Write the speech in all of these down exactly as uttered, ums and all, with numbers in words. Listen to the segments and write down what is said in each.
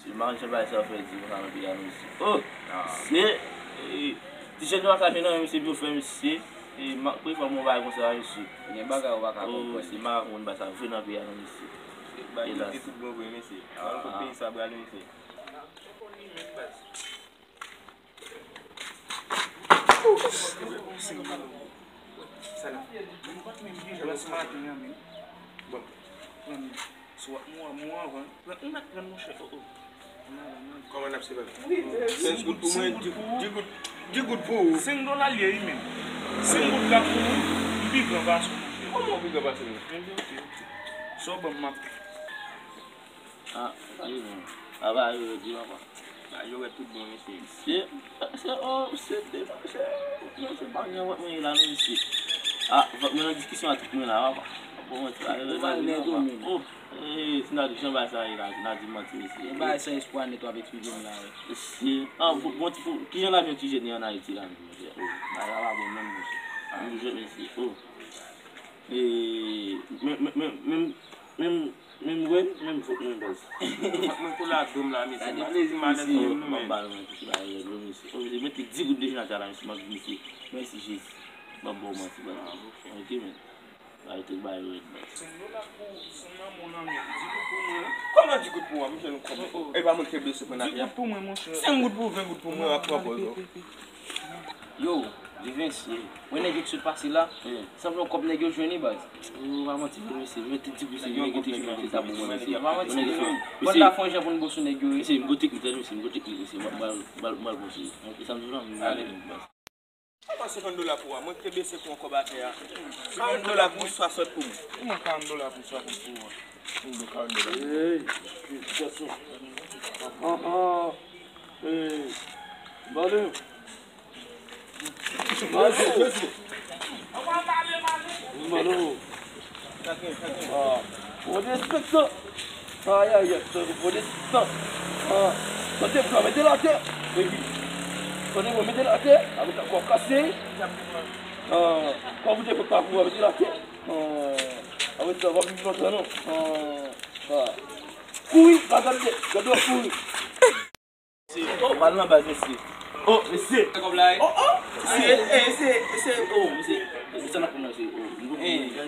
M pa konn jan bagay sa yo fè di konsa nan peyi a non mesye. Oh! Mesye! Eh, ti jèn yo pa ka jwenn anyen mesye, byen fè mesye. Eh, m ap prefè m yon bagay konsa mesye. Gen bagay ou pa ka konprann. Oh, mesye, m pa ka konprann bagay sa yo vre nan peyi a non mesye. Bagay yo te tout bon vre mesye. Avan nou kote peyi sa prale mesye. Sa la. Bon, ti maten an, men. Bon. Pran men. Si w ap mouri, mouri avan. Pran, ou mèt pran, monchè. Oh, oh. Kòman n ap se pa? Senk goud pou mwen, di goud, di goud pou ou. Senk dola l ye, wi, men. Senk goud la pou ou, m pi gran pase w, monchè. Kòman w pi gran pase m? Ebyen, oke, oke. Sa w ban m, m ap Ah, wi, men. Aba, yo, yo, di papa. Ba, yo, wè tout bon, mesye. Se, se, oh, se de, se, se pa gen vòt mwen la, non, mesye. Ah, vòt mwen nan diskisyon ak tout mwen la, papa. Bon, mwen, ti pale, ou mal nèg ou menm. Oh, eh, si n a di jan bagay sa ye la, si n a di manti, mesye. E bagay san espwa nèt w ap eksplike m la, wi. Mesye, ah, bon, bon, ti pou, ki jan lavi yon ti jèn ye an Ayiti la, mesye? Oh, bagay la pa bon menm, mesye. Ah, yon jèn, mesye. Oh. Eh, men, men, men, men, men, Menm wè, menm fòk mwen baz. Fòk mwen koule ak dwòm la, mesye. Gade plezi, mesye. M ap ba nou, mesye, ba nou, mesye. Oh, mesye, mete di goud deja nan ta la, mesye, m ap di, mesye. Mèsi, Jezi. M ap ba w manti, baz. Ah, ok. Ok, men. Ba yo tout ba yo rèd, baz. Senk dola pou, senk nan mon nan men. Di goud pou mwen. Kòman di goud pou mwen? M jwenn kòb. Oh, oh. E pa mwen ki te blese pran la. Di goud pou mwen, monchè. Senk goud pou, ven goud pou mwen, ap pran pòz, non. Yo, Divens, wè nèg yo ki sot pase la? Sanble yon kòb nèg yo jwenn wi, baz. Ou pa manti vre, mesye. Mete ti pou se nèg yo te jwenn, se sa pou mwen, mesye. Yo pa manti vre. Banda fè yon jan pou n bon sou nèg yo, wi. Mesye, m go teknik, tande, mesye, m go teknik, mesye. M al, m al, m al bon sou yo. Montre sa m di w la, m al bon, baz. Kòman senkant dola pou ou a? Mwen ki te blese pou yon kòb atè a. Karant dola pou ou, swasant pou mwen. Kòman karant dola pou swasant pou ou a? Hey, gason. Ah, ah. Hey, bale. Bale. Bale. Ah, bon respè sa. Ay, ay, ay, sa, bon respè sa. Ah, tande blan, mete l atè. Baby. Tande blan, mete l atè. Avèk kò kase. Ah, kò ou te fè pa pou mete l atè. Ah, avèk sa, va viv lontan non. Ah, ah. Kouri, pa gade, gade w ap kouri. Oh, pral nan baz, mesye. Oh, mesye. Oh, oh, mesye, eh, mesye, mesye, oh, mesye. Mesye, sa n ap pran, mesye. Oh,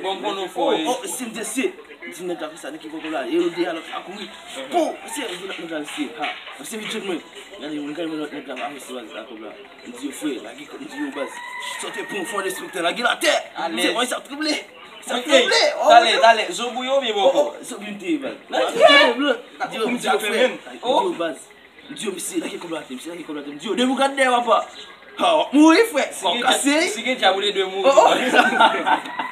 bon, m konnen w fò, eh. Oh, mesye, m di, mesye. M di, nèg la fè sa, nèg ki poko la. E yo de a lòt la kouri. Bon, mesye, m di, nèg la, mesye. Ha, mesye, vin tchèk mwen. Gade, mwen, gade, mwen, nèg la, mesye, sa kòb la. M di, yo, frè, lage kòb, m di, yo, baz. Sote pou yon fò destriktè, lage l atè. Mesye, mwen, sa tranble. Sa tranble. Oh, talè, talè. Zo bouyon, byen bòkò. Oh, oh, zo bouyon, te, baz. Lage l atè, blan. M di, yo, frè. M di, yo, baz. M di yo, mesye, lage kòb la atè, mesye, lage kòb la atè. M di yo, depi w gad dèyè w apa. Ha, w ap mouri, frè. Kò w kase. Si gen djab, ou le dwe mouri. Oh, oh.